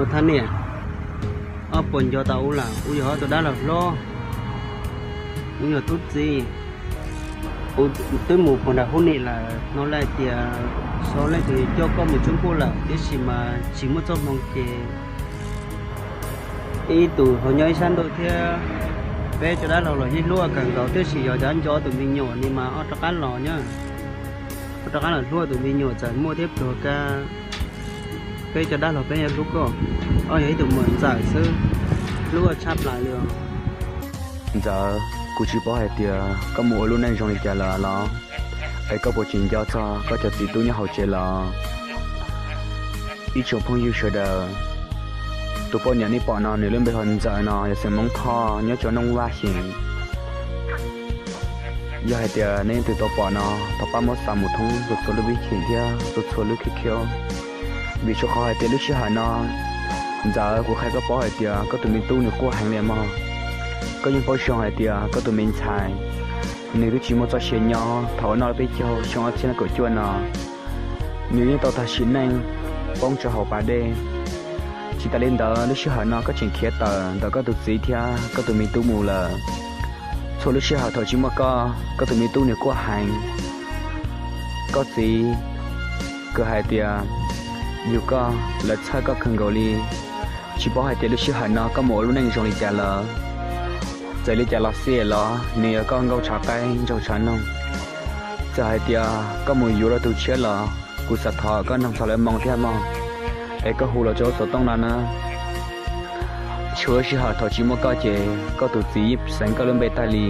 Thab niam, ob puas nco tau ub lawm, ub yog ob tug dab laug hlob, ub yog tub txiv. Ub twb mus puag nram Hub Nim lawm, hnov lawv hais tias xyov leej twg coj koj mus tsuab nkuj lawm, tiam sis mas tsis muaj txoj hmoo ces ib tug ho nyob ib sab ntuj thiab. Peb cov dab laug los yeej hlub kawg nkaus, tiam sis yog cov nco tus me nyuam ni mas ho rov qab los nyob, ho rov qab los hlub tus me nyuam txawm muaj thiab pluag kag. Peb cov dab laug peb yuav hlub koj, koj yog ib tug muam ntxawm xwb, hlub koj tshaj plaws li. Ntxawm, kuv tsis paub hais tias koj mus ua lub neej zoo li cas lawm los, es koj puas tseem nco txog koj cov txiv tub nyob hauv tsev los? Ib tsoom phooj ywg sawv daws, tus poj niam nej pom no nws lub npe hu ua Ntxawm no yog xeem Hmoob Thoj nyob rau Nooj Vaj xeem. Yog hais tias nej leej twg tau pom no, thov pab muab xa mus thoob rau txhua lub vib cheem thiab txhua txhua lub khib khiab, vim rau qhov hais tias lub sij hawm no, Ntxawm, kuv qhia koj paub hais tias koj tus me tub nws quaj heev li mog. Koj yeej paub zoo hais tias koj tus me ntxhais nws twb tsis muaj txoj sia nyob thaum ua noj peb caug xyoo ob txhiab nees nkaum cuaj no, nws yeej tau tag sim neej poob rau hauv pas dej. Tsis tas li ntawd, lub sij hawm no koj tseem khiav tawm ntawm koj tus txiv thiab koj tus me tub mus lawm. Txhua lub sij hawm thaum tsis muaj koj, koj tus me tub nws quaj heev. Koj txiv, kuv hais tias yug koj, lawv txhawj koj kawg nkaus li. Tsis paub hais tias lub sij hawm no koj mus ua lub neej zoo li cas lawm. Txawm li cas los xij los nws yog koj nkauj tshav qaib nraug tshav noog. Txawm hais tias koj mus yuav lwm tus tshiab los kuv xav thov koj nrog txog lawv moo thiab mog, es koj hu los rau lub xov tooj no na. Txhua lub sij hawm thaum tsis muaj koj ces koj tus txiv yeej xeev koj lub npe tag li.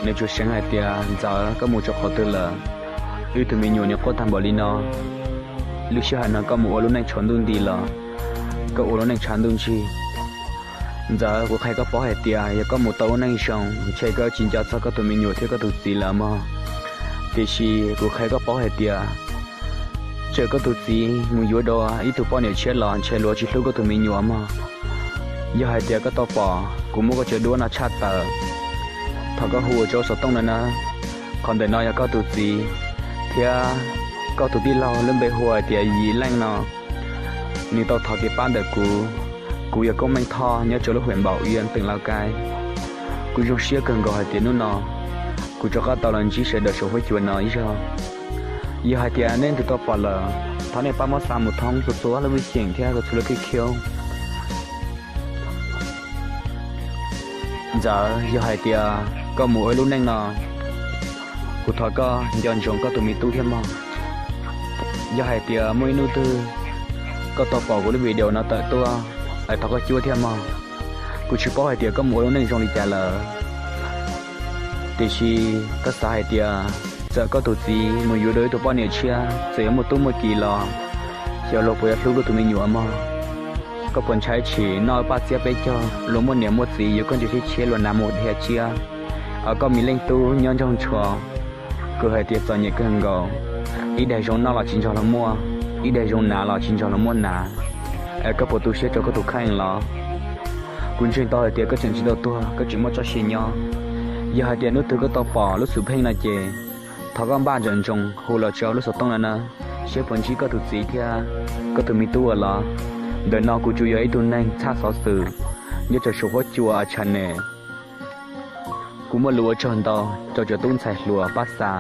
Nws tsuas seev hais tias, Ntxawm, koj mus rau qhov twg lawm? Wb tug me nyuam nws quaj tag npaum li no. Lub sij hawm no koj mus ua lub neej tshav ntuj nti los koj ua lub neej tshav ntuj ntsig. Ntxawm, kuv qhia koj paub hais tias yog koj mus tau lub neej zoo, ntshe koj tsis nco txog koj tus me nyuam thiab koj tus txiv lawm mog. Tiam sis kuv qhia koj paub hais tias, txawm koj tus txiv mus yuav dua ib tug poj niam tshiab los ntshe luag tsis hlub koj tus me nyuam mog. Yog hais tias koj tau pom kuv muab koj cov duab no tshaj tawm, thov koj hu ua rau lub xov tooj no na. Qhov ntawm no yog koj tus txiv thiab koj tus tij laug lub npe hu ua hais tias Yim Leej no. Nws tau thov kev pab ntawm kuv. Kuv yog Koob Meej Thoj nyob rau lub hwm Npaum Iab teem Lauj Kaib. Kuv zoo siab kawg nkaus hais tias hnub no kuv rov qab tau los ntsib sawv daws saum huab cua no ib zaug. Yog hais tias nej leej twg tau pom lawm, thov nej pab muab xa mus thoob rau txhua lub vib cheem thiab rau txhua lub khib khiab. Ntxawm, yog hais tias koj mus ua ib lub neej no, kuv thov koj nco ntsoov koj tus me tub thiab mog. Yog hais tias muaj ib hnub twg koj tau pom kuv lub video no tawm tuaj, es thov koj cuab thiab mog. Kuv tsis paub hais tias koj mus ua lub neej zoo li cas lawm, tiam sis koj xav hais tias txawm koj tus txiv mus yuav dua ib tug poj niam tshiab, txawm yuav muaj tub muaj ki los, xyov luag puas yuav hlub koj tus me nyuam mog. Koj puas ntshai tshim noj paj txiab peb caug, luag muaj niam muaj txiv yuav koj ntsis thiab tshiab luag hnav mus dhia tsiab, es koj me leej tub nyob nraug ntshua. Kuv hais tias txom nyem kawg nkaus, ib daig zoo noj los tsis nrog luag muaj, ib daig zoo hnav los tsis nrog luag muaj hnav. Es koj puas tu siab rau koj tus kheej los? Kuv ntseeg tau hais tias koj tseem tsis tau tuag, koj tseem muaj txoj sia nyob. Yog hais tias hnub twg koj tau pom lub xwm pheej no ces thov koj npaj ntsej ntsoov hu los rau lub xov tooj no na, saib puas ntsib koj tus txiv thiab koj tus me tub ua los. Ntawm no kuv tsuas yog ib tug neeg tshaj xov xwm nyob rau saum huab cua a channel. Kuv muaj lus ua tsaug ntau rau cov tub ntxhais hluas pab xa.